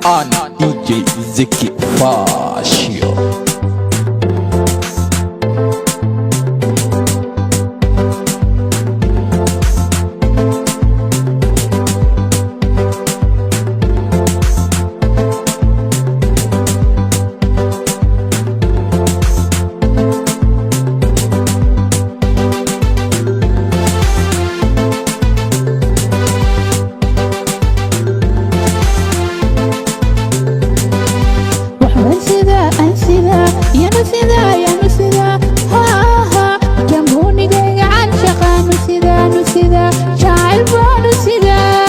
And DJ Ziki Fashion. Waxbaan sidaa, aan sidaa, yaanu sidaa, yaanu sidaa, haa, jamhuunigayga canshaqaanu sidaanu sidaa, jacayl baanu sidaa.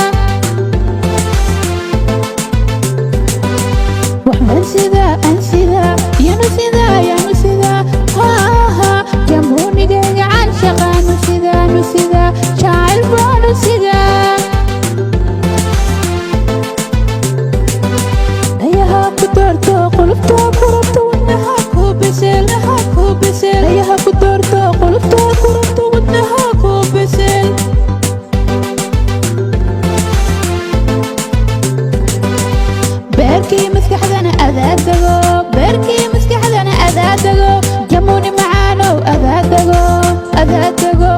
Waxbaan sidaa, aan sidaa, yaanu sidaa, yaanu sidaa, haa, jamhuunigayga canshaqaanu sidaanu sidaa, jacayl baanu sidaa. Dhayaha ku doorto, qulubta ku rabto, wadnaha ku bisel, wadnaha ku bisel. Dhayaha ku doorto, qulubta ku rabto, wadnaha ku bisel. Beerkii maskaxdana adaadago, beerkii maskaxdana adaadago, jamuuni macaanow adaadago, adaadago.